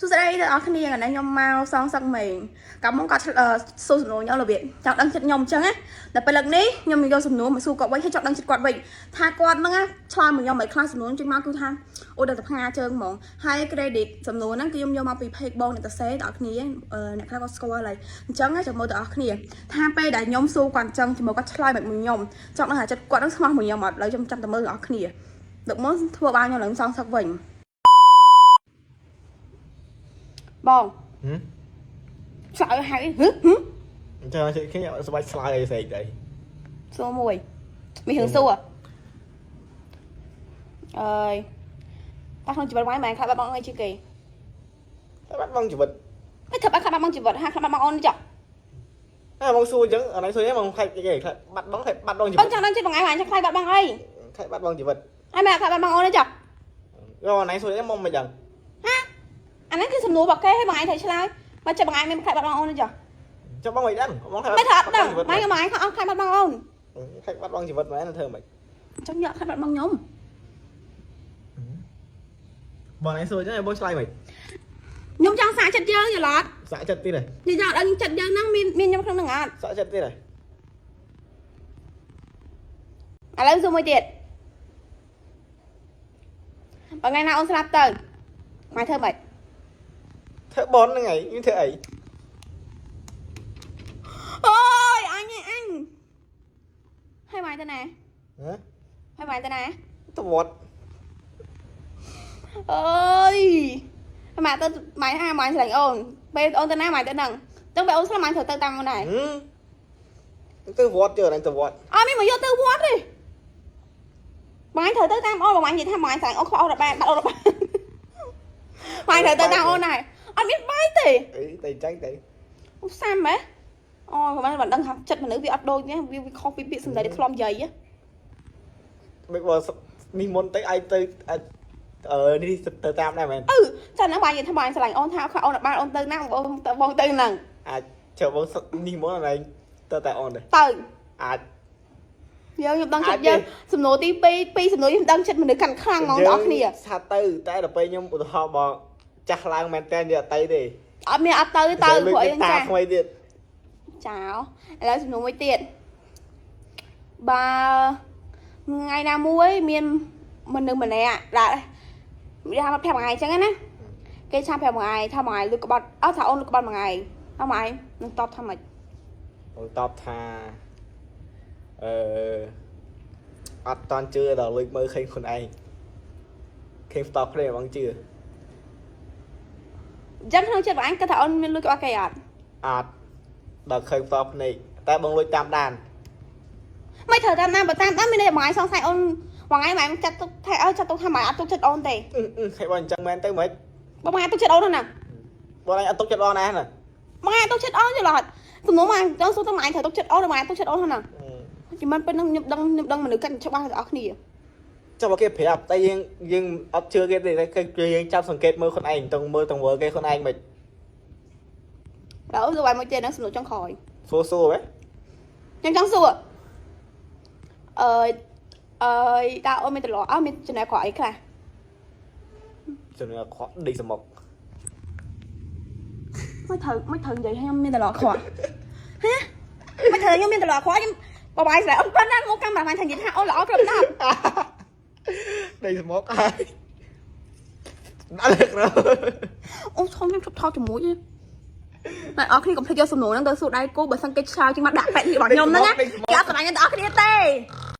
សួស្តីដល់អ្នកគ្នាថ្ងៃនេះខ្ញុំមកសងសឹកមេងកាលមុនគាត់សួរសំណួរខ្ញុំរបៀបចង់ដឹងចិត្តខ្ញុំអញ្ចឹងណាតែពេលលើកនេះខ្ញុំយកសំណួរមកសួរគាត់វិញហើយចង់ដឹងចិត្តគាត់វិញថាគាត់ហ្នឹងណាឆ្លើយមកខ្ញុំមិនខ្លះសំណួរចេញមកគឺថាអូដល់តែផ្ងាជើងហ្មងហើយ credit សំណួរហ្នឹងគឺខ្ញុំយកមកពី page បងអ្នកតសេដល់គ្នាអ្នកខ្លះគាត់ស្គាល់ហើយអញ្ចឹងចាំមើលដល់អ្នកគ្នាថាពេលដែលខ្ញុំសួរគាត់អញ្ចឹងចាំមើលគាត់ឆ្លើយមកមួយខ្ញុំចង់ដឹងថាចិត្តគាត់ហ្នឹងស្មោះមួយខ្ញុំអត់ឥឡូវខ្ញុំចាំតែមើលដល់អ្នកគ្នាលើកមុនធ្វើបានខ្ញុំឡើងសងសឹកវិញបង ហឹម ឆ្លើយហើយហឹហឹ អញ្ចឹងគេស្បាច់ឆ្លើយអីស្អែកដែរ សួរមួយមានរឿងសួរអើយតោះក្នុងជីវិតវាយមិនខ្លាចបាត់បង់អីជាគេ តែបាត់បង់ជីវិត មិនធ្វើបាត់ខ្លាចបាត់បង់ជីវិតហាខ្លាចបាត់បង់អូនចុះ អើបងសួរអញ្ចឹងអនឡាញសួរអញ្ចឹងបងខ្លាចគេខ្លាចបាត់បង់ខ្លាចបាត់បង់ជីវិត អូនចង់ដឹងចិត្តបងឯងខ្លាចបាត់បង់អី ខ្លាចបាត់បង់ជីវិត ហើយមិនខ្លាចបាត់បង់អូនចុះ យកអនឡាញសួរអញ្ចឹងមកមិនដឹង ហាអាហ្នឹងគឺសំណួររបស់គេហើយបងឯងត្រូវឆ្លើយបើចិត្តបងឯងមានខ្លាចបាត់បង់អូនចុះ ចុះបងមិនដឹងបងខ្លាច មិនថាអត់ដឹងបងឯងបងឯងអត់ខ្លាចបាត់បង់អូន ខ្លាចបាត់បង់ជីវិតមែនធ្វើមិន ចង់យកខ្លាចបាត់បង់ខ្ញុំ បងអនឡាញសួរអញ្ចឹងបងឆ្លើយមិន ខ្ញុំចង់សាកចិត្តយើងយល់អត់ សាក់ចិត្តទៀត និយាយអត់ដឹងចិត្តយើងហ្នឹងមានមានខ្ញុំក្នុងហ្នឹងអត់ សាក់ចិត្តទៀត ឥឡូវសួរមួយទៀតបើថ្ងៃណាអូនស្លាប់ទៅម៉ែធ្វើម៉េច ធ្វើបនហ្នឹងឯងខ្ញុំធ្វើអី អូយអញឯងអញហើយម៉ែទៅណា ហ៎ ហើយម៉ែទៅណា ទៅវត្ត អើយហើយម៉ែទៅម៉ែហាម៉ែស្រឡាញ់អូនពេលអូនទៅណាម៉ែទៅហ្នឹងអញ្ចឹងពេលអូនស្លាប់ម៉ែត្រូវទៅតាមអូនដែរ ទៅវត្តជឿអនឡាញទៅវត្ត អត់មានមកយកទៅវត្តទេម៉ែត្រូវទៅតាមអូនបើម៉ែនិយាយថាម៉ែស្រឡាញ់អូនខ្វះអូនរបានបាត់អូនរបានម៉ែត្រូវទៅតាមអូនដែរអត់មានបាយទេ អីតែអញ្ចឹងទៅ អូសាំហ៎អូមិនបានដឹងថាចិត្តមនុស្សវាអត់ដូចទេវាខុសពីពាក្យសម្ដីដែលធ្លាប់និយាយ មិនបងនេះមុនទៅឯងទៅអឺនេះទៅតាមដែរមែន អឺចាហ្នឹងបាយនិយាយថាបាយស្រឡាញ់អូនថាខអូនបានអូនទៅណាបងទៅបងទៅហ្នឹង អាចជឿបងនេះមុនអនឡាញទៅតែអូនដែរ ទៅ អាច យើងខ្ញុំដឹងចិត្តយើងសំណួរទី2ពីរសំណួរខ្ញុំដឹងចិត្តមនុស្សកាន់ខ្លាំងហ្មងបងប្អូនគ្នា ថាទៅតែដល់ពេលខ្ញុំឧទាហរណ៍បងចាស់ឡើងមែនតើនិយាយអត់ទៅទេ អត់មានអត់ទៅទៅព្រោះអី តា ចា ថ្មីទៀត ចោឥឡូវសំណួរមួយទៀតបើថ្ងៃណាមួយមានមនុស្សម្នាក់ដែលនិយាយថាមកប្រាប់ថ្ងៃអញ្ចឹងណាគេឆាប់ប្រាប់ថ្ងៃថាមួយថ្ងៃលុយក្បត់អត់ថាអូនលុយក្បត់មួយថ្ងៃថាមួយថ្ងៃនឹងតបថាម៉េច បងតបថាអឺអត់តន់ជឿដល់លុយមើលឃើញខ្លួនឯងឃើញផ្តល់គ្នាបងជឿ អញ្ចឹងក្នុងចិត្តបងអញគិតថាអូនមានលុយក្បត់គេអត់ អត់ដល់ឃើញផ្តល់ភ្នែកតែបងលុយតាមដាន មិនត្រូវតាមណាបើតាមដានមានន័យថាបងឯងសង្ស័យអូនបងឯងមិនចាត់ទុកថាអើចាត់ទុកថាមិនអត់ទុកចិត្តអូនទេ អឺអឺឃើញបងអញ្ចឹងមែនទៅមិន បងឯងទុកចិត្តអូនហ្នឹងណា បងឯងអត់ទុកចិត្តបងណាណា បងឯងទុកចិត្តអូនយល់អត់សំណួរមកចង់សួរទៅបងឯងត្រូវទុកចិត្តអូនបងឯងទុកចិត្តអូនហ្នឹងចាំមិនប៉ុណ្្នឹងខ្ញុំដឹងខ្ញុំដឹងមនុស្សកាន់ច្បាស់ទាំងអស់គ្នា ចុះបើគេប្រាប់តែយើងយើងអត់ជឿគេទេតែគេយើងចាប់សង្កេតមើលខ្លួនឯងតងមើលតងវើគេខ្លួនឯងមិន ដល់សួរឲ្យមួយទៀតហ្នឹងសំណួរចុងក្រោយ សួរសួរហ៎ ខ្ញុំចង់សួរអើយអើយតើអូនមានត្រឡប់អើមានចំណេះក្រក់អីខ្លះ ជំនឿអាក្រក់ដេកសមុក មិនត្រូវមិនត្រូវនិយាយខ្ញុំមានត្រឡប់ក្រក់ហ៎មិនត្រូវខ្ញុំមានត្រឡប់ក្រក់ខ្ញុំបបាយស្រីអូនប៉ុណ្ណាមកកាមេរ៉ាម៉ានថានិយាយថាអូនល្អគ្រប់ដល់ ដេកសមុកហើយដាក់លើក្រោយ អូឈំខ្ញុំជប់ថតជាមួយទេតែអរគ្នាកុំភ្លេចយកសំណួរហ្នឹងទៅសួរដៃគូបើសិនគេឆ្លើយជាងមកដាក់ប៉ែតនេះរបស់ខ្ញុំហ្នឹងណាគេអត់ស្រឡាញ់អ្នកទាំងអស់គ្នាទេ